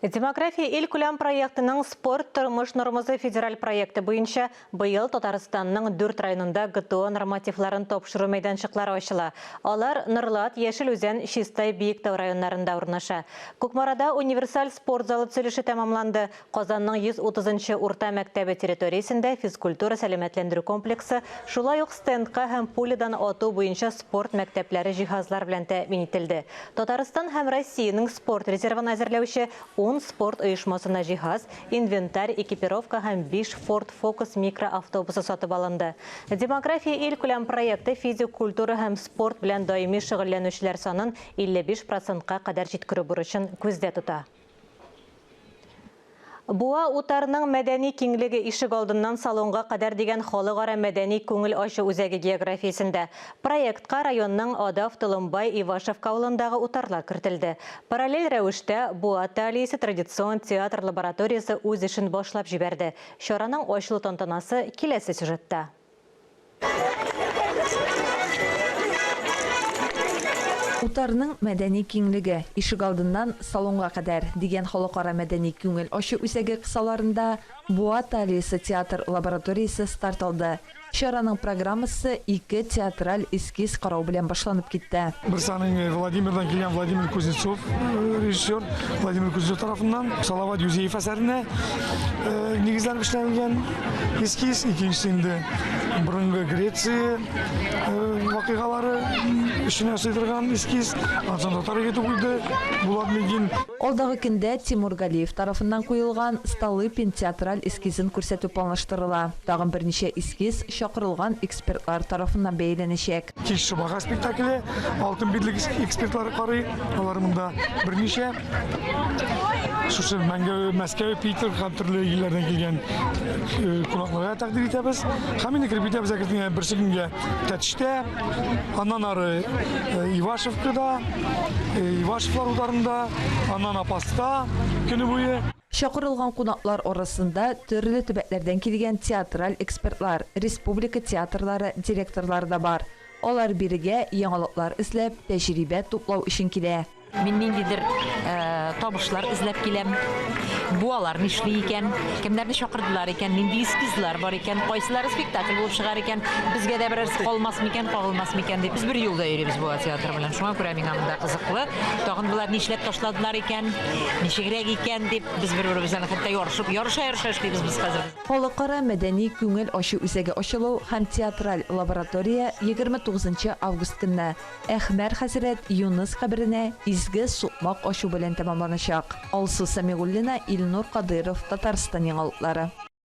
Демография илкүләм проектының Спорт тормыш нормасы федераль проекты буенча быел Татарстанның дүрт районында ГТО нормативларын тапшыру мәйданчыклары ачыла. Алар Норлат, Яшел Үзән, Чистай, Биектау районнарында урнаша. Кукмарада универсаль спорт залы төзелеше тәмамланды. Казанның 130 нчы урта мәктәбе территориясендә физкультура-сәламәтләндерү комплексы, шулай ук стендка һәм пулядан ату буенча спорт мәктәпләре җиһазлар белән тәэмин ителде. Татарстан һәм Россиянең спорт резервын әзерләүче ун спорт оешмасына җиһаз, инвентарь, экипировка һәм биш Ford Focus микроавтобусы сатып алынды. Демография илкүләм проекты физик культура һәм спорт белән даими шөгыльләнүчеләр санын 55 процентка кадәр җиткерү бурычын күздә тота. Буа утарының мәдәни киңлеге ишек алдыннан салонга кадәр дигән халыкара мәдәни күңел ачу үзәге географиясендә. Проектка районның Адав, Толымбай, Ивашевка авылындагы утарлар кертелде. Параллель рәвештә Буа Талиясе традицион театр лабораториясе үз эшен башлап җибәрде. Чараның ачылу тантанасы киләсе сюжетта. Утарның мәдәни киңлеге, ишегалдыннан салонга кадәр, дигән халыкара мәдәни күңел ачу үзәге кысаларында Буа талиясе театр лабораториясе старт алды. Чараның программасы ике театраль эскиз карау белән башланып китте. Берсе аның Владимирдан килгән Владимир Кузнецов, режиссер Владимир Кузнецов тарафыннан Салават Юзеев әсәренә нигезләнеп эшләнелгән эскиз, икенчесе инде борынгы Греция вакыйгалары эченә сыйдырган эскиз, ансын татар егете куйды, Булат Мигин. Алдагы көндә Тимур Галиев тарафыннан куелган Столыпин театраль эскизын күрсәтү планлаштырыла. Тагын берничә эскиз чакырылган экспертлар тарафыннан бәяләнәчәк. Кич шобага спектакле Алтын битлек экспертлары карый. Алар монда берничә. Шушы Мәңгәү, Мәскәү, Питер һәм төрле илләрдән килгән э, кунакларга тәкъдим итәбез. Һәм инде кереп китәбез әкрен генә берсе көнгә Тәтештә, аннан ары э, Ивашевкада, э, Ивашевлар ударында, аннан Апаста көне буе. Чакырылган кунаклар арасында төрле төбәкләрдән килгән театраль экспертлар, республика театрлары директорлары да бар. Алар бирегә яңалыклар эзләп, тәҗрибә туплау өчен килә. Мин ниндидер табышлар эзләп киләм. Бу алар нишли икән? Кемнәрне чакырдылар икән? Нинди эскизлар бар икән? Кайсылары спектакль булып чыгар икән? Безгә дә берәрсе калмас микән, кагылмас микән дип. Без бер юлда йөрибез Буа театры белән. Шуңа күрә миңа монда кызыклы. Тагын болар нишләп ташладылар икән? Ничегрәк икән дип, без бер-беребез белән хәтта ярышып, ярыша-ярыша эшлибез без хәзер. Халыкара мәдәни күңел ачу үзәге ачылу һәм театраль лаборатория 29 нчы август көнне Әхмәр хәзрәт Юныс каберенә изге сукмак ачу белән тәмамланачак. Алсу Сәмигуллина, Илнур Кадыйров, Татарстан яңалыклары.